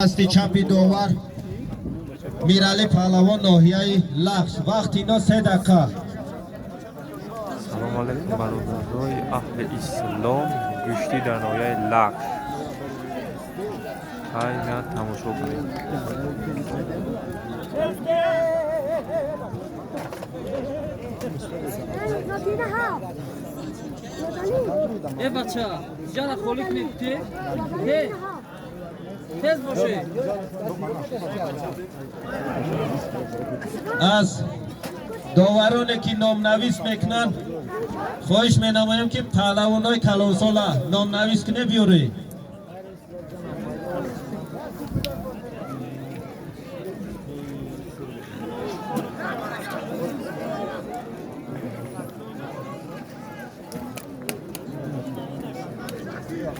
Дасти чапи довар Мирали Паҳлавон, ноҳияи Лахш. Вақт ино 3 дақиқа. Салому алайкум, бародарои аҳли ислом. Гӯштӣ дар ноҳияи Лахш хайна тамошо кунед. Э, бача, ҷара холӣ кунед, те те тез бошед. Аз довароне ки номнавис мекунанд, хоҳиш менамоем, ки паҳлавонҳои калонсола номнавис куне, биёред.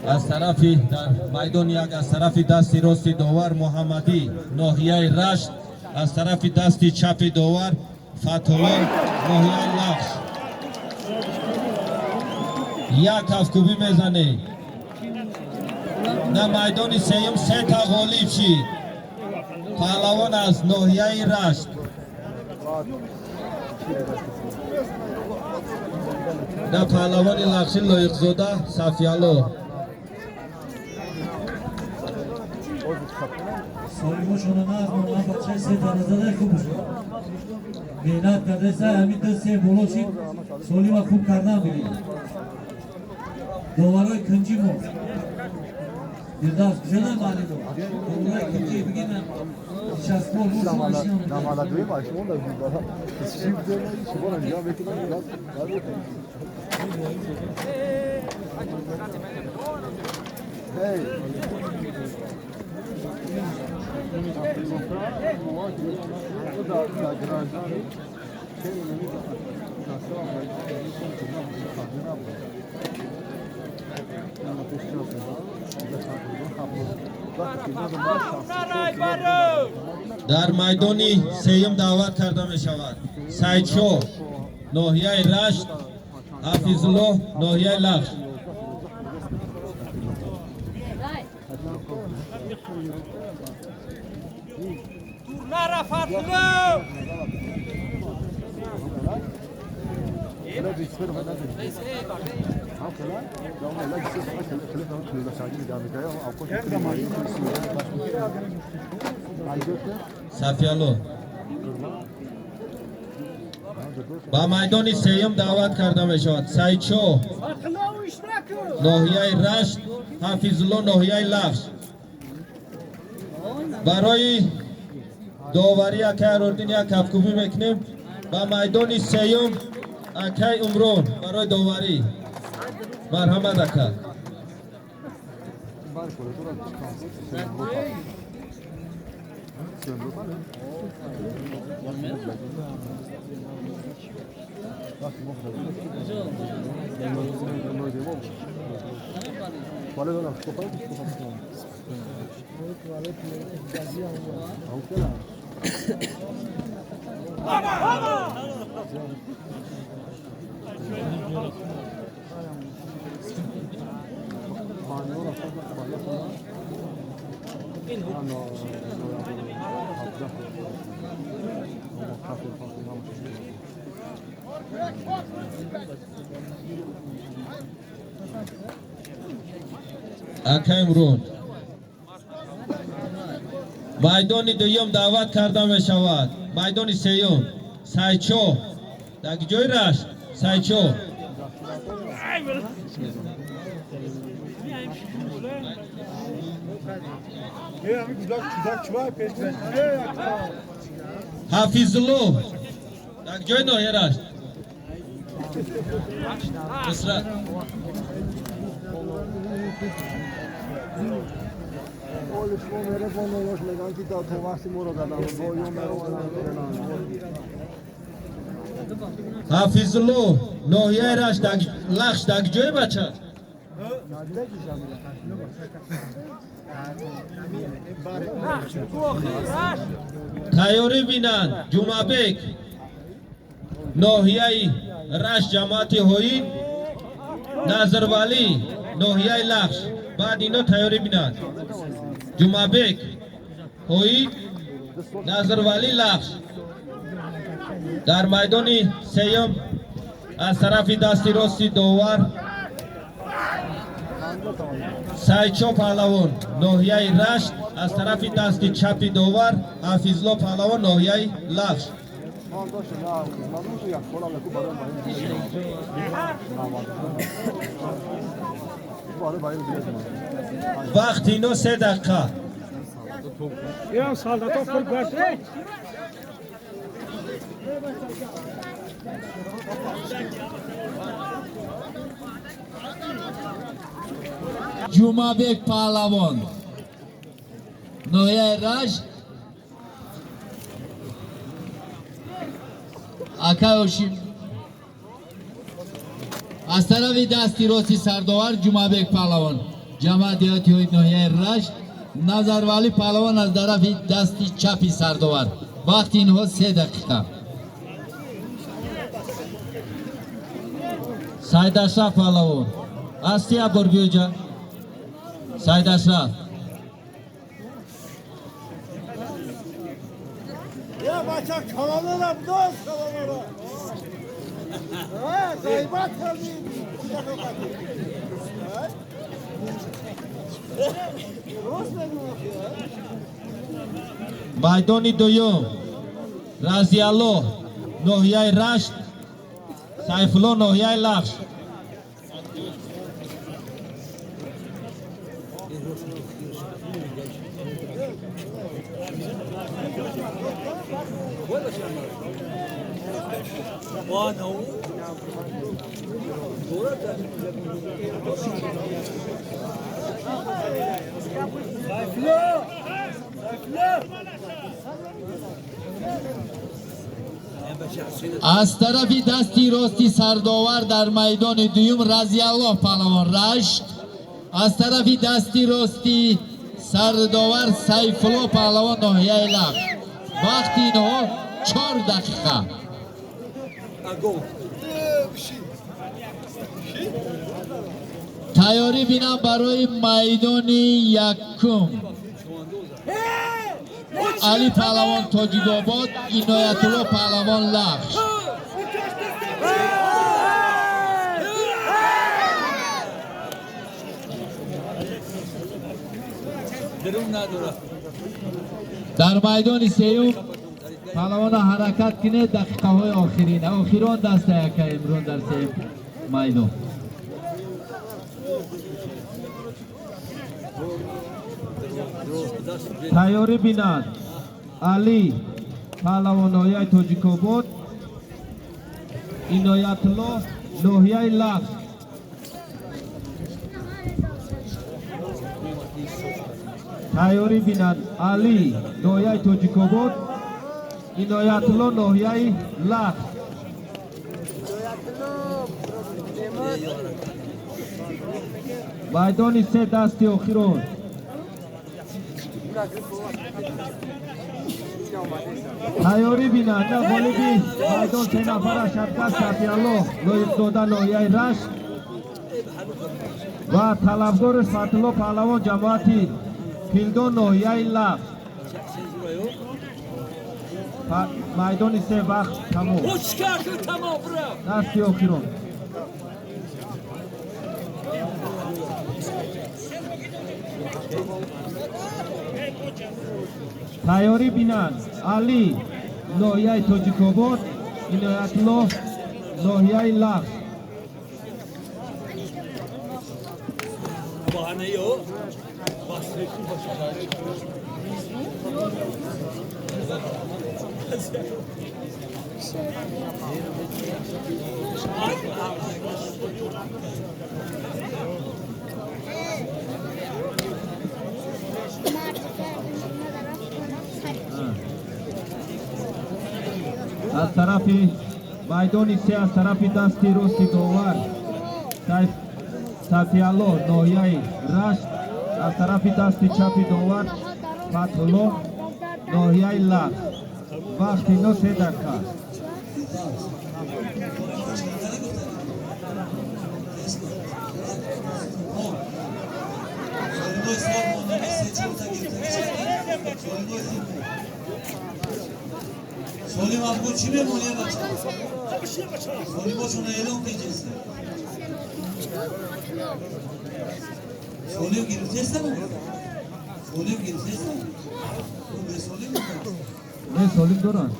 Аз тарафи дар майдони як, аз тарафи дасти рости довар Муҳаммадӣ, ноҳияи Рашт, аз тарафи дасти чапи довар Фатҳулло, ноҳияи Лахш. Як ҳафткӯбӣ мезанед. На майдони сеюм сета ғолиб шид паҳлавон аз ноҳияи Рашт. На паҳлавони лахши Лоиқзода Сафиялло. Солимошона нағз, ман бачаи се таназадай хуб меҳнат кардаеса, ҳамин ду се боло шид, солима хуб кардан бигир. Доварои кунҷи мо Фирдавс куҷода, маълимо, доварои кунҷи бигин, нишастбол. Намаладуи машмон шуморо нигоҳ мекунам. Hey. Дар майдони сеюм даъват карда мешавад Сайдшоҳ, ноҳияи Рашт, Ҳафизуллоҳ, ноҳияи Лахш. Нара, Фатҳулло! Сафиялло ба майдони сеюм даъват карда мешавад Сайдшоҳ, ноҳияи Рашт, Ҳафизулло, ноҳияи Лахш. Барои доварӣ акай Арордин як кафкӯбӣ мекунем. Ба майдони сеюм акай Умрон барои доварӣ, марҳамат, ака. Акай Умрон. Майдони дуюм даъват карда мешавад, майдони сеюм, Сайчо, дар ҷои Рашт, Сайчо. Ҳафизулло, дар ҷои ноҳияи Рашт. Нусрат. Оли шумо мерефон ёш меган ки та вақти моро дадам бо ё мероварам. Ҳафизулло, ноҳияи Рашт, Лахш, дар ҷои бача. Тайёрӣ бинанд Ҷумъабек, ноҳияи Рашт, ҷамоати Ҳоид, Назрвалӣ, ноҳияи Лахш. Баъд ино тайёрӣ бинанд Ҷумъабек. Ҳоид, Назарвалӣ Лахш. Дар майдони сеюм аз тарафи дасти рости довар Сайчо Паҳлавон, ноҳияи Рашт, аз тарафи дасти чапи довар Ҳафизло Паҳлавон, ноҳияи Лахш. Вақти ино 3 дақиқа. Ҷумъабек Паҳлавон, ноҳияи Рашт, акай Ошим. Аз тарафи дасти рости сардовар Ҷумъабек Паҳлавон, ҷамоат деҳоти ҳоид, ноҳияи Рашт, Назарвалӣ Паҳлавон аз тарафи дасти чапи сардовар. Вақти инҳо 3 дақиқа. Сайд Ашраф Паҳлавон, ҳасти як бор биёҷа. Сайд Ашраф. Я бача калонора будоз калонора. Ғайбат кардӣ. Рост мегӯям. Майдони дуюм Разиалло, ноҳияи Рашт, Сайфулло, ноҳияи Лахш. Аз тарафи дасти рости сардовар дар майдони дуюм Разиаллоҳ Паҳлавон, Рашт, аз тарафи дасти рости сардовар Сайфулло Паҳлавон, ноҳияи Лахш. Вақти инҳо 4 дақиқа. Тайёрӣ бинам барои майдони якум. Али Паҳлавон, Тоҷикобод, Иноятулло Паҳлавон, Лахш. Дар майдони сеюм паҳлавона ҳаракат кунед, дақиқаҳои охирин, охирон даста яка имрӯз дар сеюм майдон. Тайёрӣ бинад Али Паҳлавон, ноҳияи Тоҷикобод, Иноятулло, ноҳияи Лахш. Тайёрӣ бинад Али, ноҳияи Тоҷикобод, Иноятулло, ноҳияи Лахш. Майдони се дасти охирон. Тайёрӣ бинад на ғолиби майдон се нафара Шавкат Сафиалло, Лоиқзода, ноҳияи Рашт, ва талабгори Фатулло Паҳлавон, ҷамоати Пилдон, ноҳияи Лахш. Майдони се вақт тамом. Дасти охирон. Тайёрӣ бинанд Али, ноҳияи Тоҷикобод, Иноятулло, ноҳияи Лахш. Аз тарафи майдони се, аз тарафи дасти рости довар Сафиалло, ноҳияи Рашт, аз тарафи дасти чапи довар Фатҳулло, ноҳияи Лахш. Вақти ино 3 дақиқа. Солимой хуб. Солим абгу чӣ мемонӣ, бача? Солимошона эълон кеҷеста. Солим гирифтеста? Солим гирифтеста? Бесолим Не, солим доранд.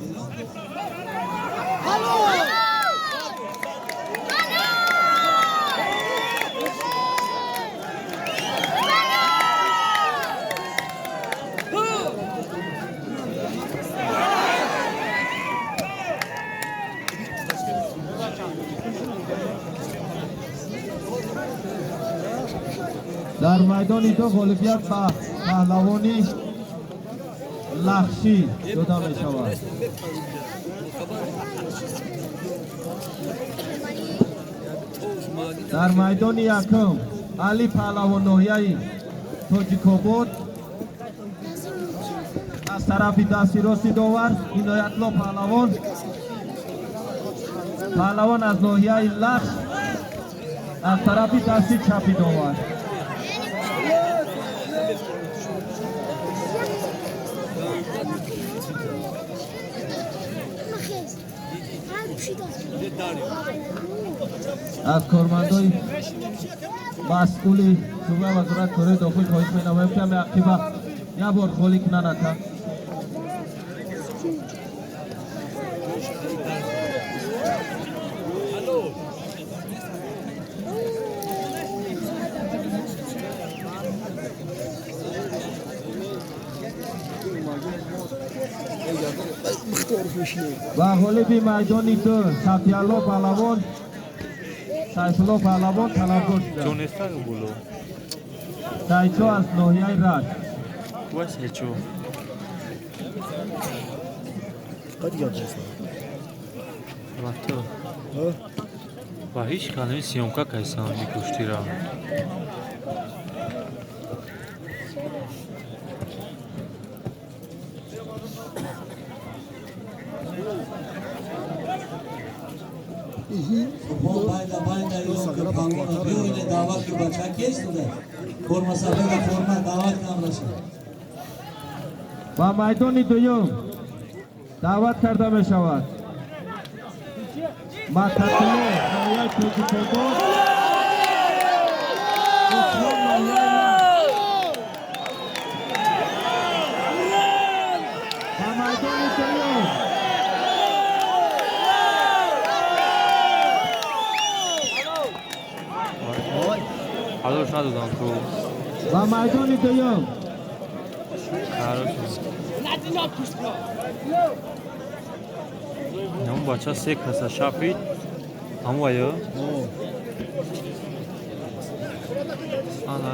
Дар майдони ду ғолибият ба паҳлавони Лахшӣ дода мешавад. Дар майдони якум Али паҳлавон, ноҳияи Тоҷикобод, аз тарафи дасти рости довар Иноятло паҳлавон, паҳлавон аз ноҳияи Лахш, аз тарафи дасти чапи довар. Аз кормандои масъули шӯъбаи вазорати корҳои дохил хоҳиш менамоем, ки ҳами ақиба як бор холӣ кунанд ака. Ва ғолиби майдони ду Сафиялло паҳлавон, Сайфулло паҳлавон талабгор шуданд. Ҷонеста було. Сайчо аз ноҳияи Рашт. Куа сайчо? Қад гап застан. Ва ту. Ва ҳеҷ калими съёмка кайсан микуштира. Даъват ки бача кест туда. Форма сафеда, форма даъват кам раша. Ба майдони дуюм даъват карда мешавад Макатулло, ноҳияи Тоҷикобод, Усмон, ноҳияи Лахш. Ба майдони дуюм Ҳазорш надодам ту. Ба майдони дуюм Ҳамон бача се каса шапид. Ҳамон вая? Ана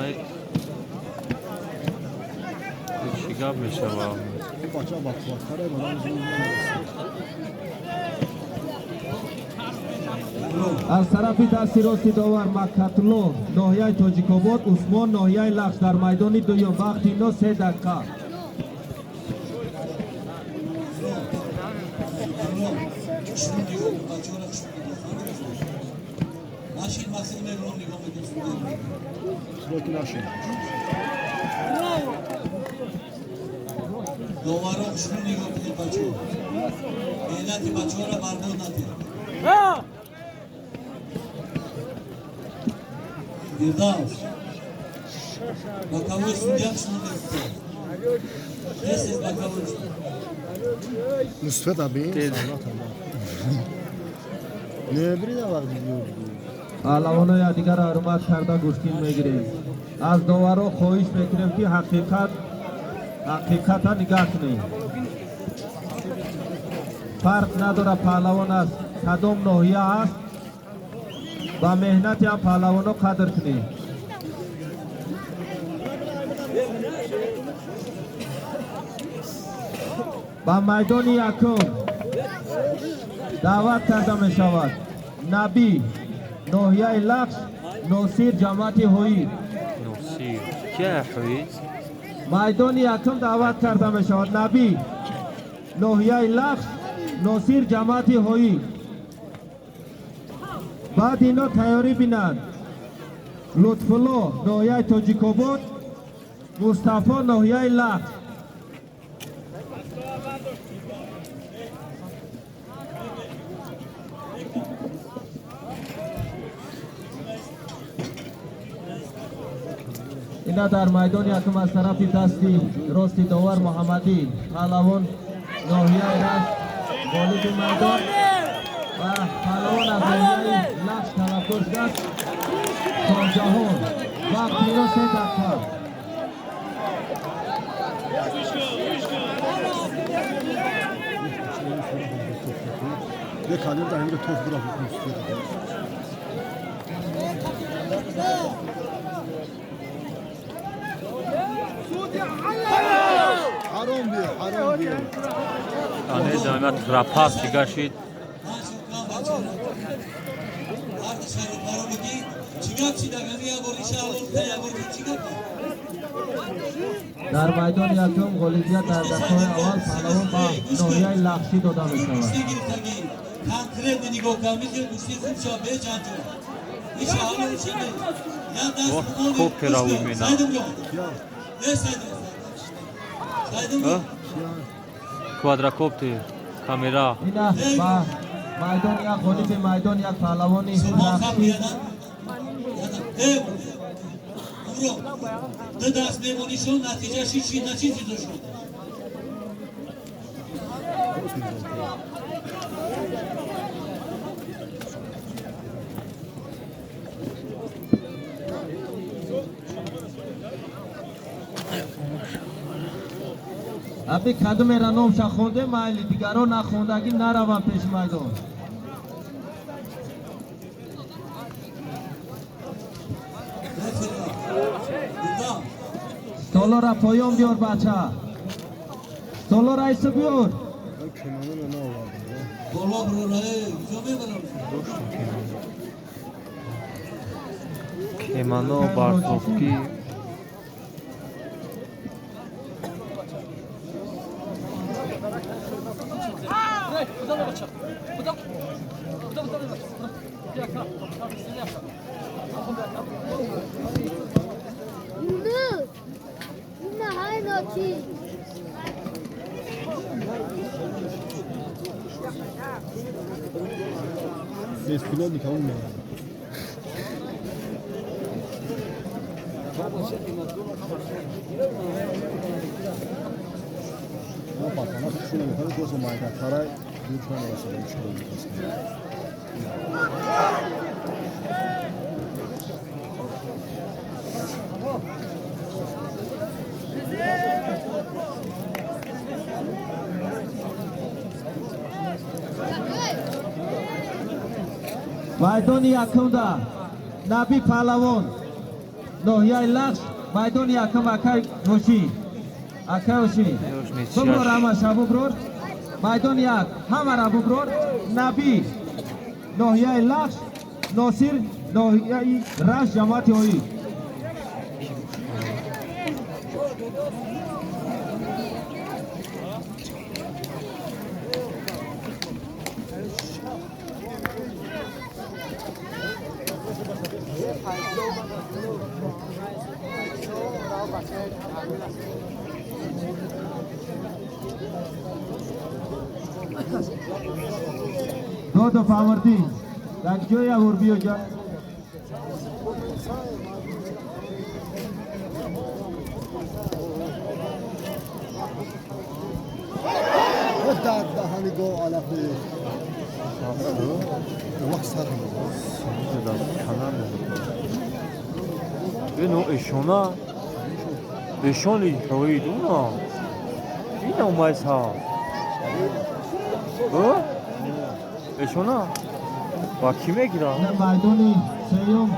чӣ гап мешава? Бача бақувваттаре, барои зуд намерасад. Аз тарафи дасти рости довар Макатулло, ноҳияи Тоҷикобод, Усмон, ноҳияи Лахш, дар майдони дуюм. Вақти ино 3 дақиқа. Доваро хушрӯ нигоҳ кунед, бачаҳо. Меҳнати бачаҳоро барбод надиҳед. Фирдавс, боковой судья шумо мегуфтед. Тез тез боковой. Мусфет абин, саҳна тамом. Небрида вақти биёд. Паҳлавонои якдигарро ҳурмат карда гӯштин мегирем. Аз доваро хоҳиш мекунем, ки ҳақиқата нигаҳ кунем. Фарқ надорад паҳлавон аз кадом ноҳия аст, ба меҳнати ҳам паҳлавоно қадр кунем. Ба майдони якум даъват карда мешавад Набӣ, ноҳияи Лахш, Носир, ҷамоати Ҳоӣ. Носир. Кия Ҳоӣ? Майдони якум даъват карда мешавад Набӣ, ноҳияи Лахш, Носир, ҷамоати Ҳоӣ. Баъд ино тайёрӣ бинанд Лутфулло, ноҳияи Тоҷикобод, Мустафо, ноҳияи Лахш. Ина дар майдони якум аз тарафи дасти рости довар Муҳаммадӣ паҳлавон ноҳияи Рашт ғолиби майдон ва паҳлавон аз ноҳияи Лахш талабкор шудааст Шоҳҷаҳон. Вақт ино 3 дақиқа. Як кадр дар ҳамин тоф бура. Ҳаром бия, ҳаром бия. Ане ҷамъият рапас дигар шид. Дар майдони якум ғолибият дар дақиқаи аввал паҳлавон ба ноҳияи Лахшӣ дода мешавад. Коптера уймена. Квадрокоптер, камера. Ина ба майдони як ғолиби майдон як паҳлавони Лахшӣ. Ду даст мемонишон, натиҷааш чӣ натиҷа шуд? Аби кадумера номша хонде, майли дигаро нахондагӣ нараванд пеши майдон. Столора поён биёр бача. Столора исо биёр. Кемано барсовки. Беспилотник умер. Майдони якумда Наби паҳлавон ноҳияи Лахш, майдони якум акай Ҳошӣ. Акай Ҳошӣ. Буброр ҳамаша буброр. Майдони як ҳамара буброр. Наби ноҳияи Лахш, Носир ноҳияи Рашт, ҷамоати Оид. Додо Фамурдин, дар ҷои авур биё ҷа. Дар даҳани гов алаф вақт сар. Ино ишона ишони ҳоид уна ина майса. Ишона ба кӣ мегирад? Майдони сеюм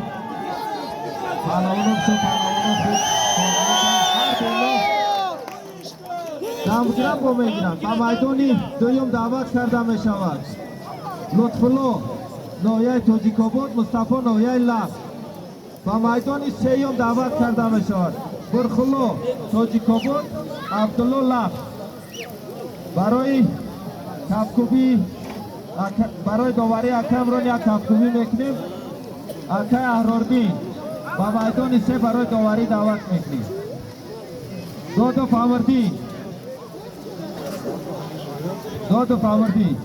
паҳлавонон паҳлавонон хуб дамгирам бо мегиранд. Ба майдони дуюм даъват карда мешавад Лутфулло ноҳияи Тоҷикобод, Мустафо ноҳияи Лахш. Ба майдони сеюм даъват карда мешавад Бурхулло Тоҷикобод, Абдулло Лахш. Барои кафкӯбӣ, барои доварии акамрон як кафкӯбӣ мекунем. Акай Аҳрордин ба майдони се барои доварӣ даъват мекунем. Додо Фамурдин. Додов Амирдин.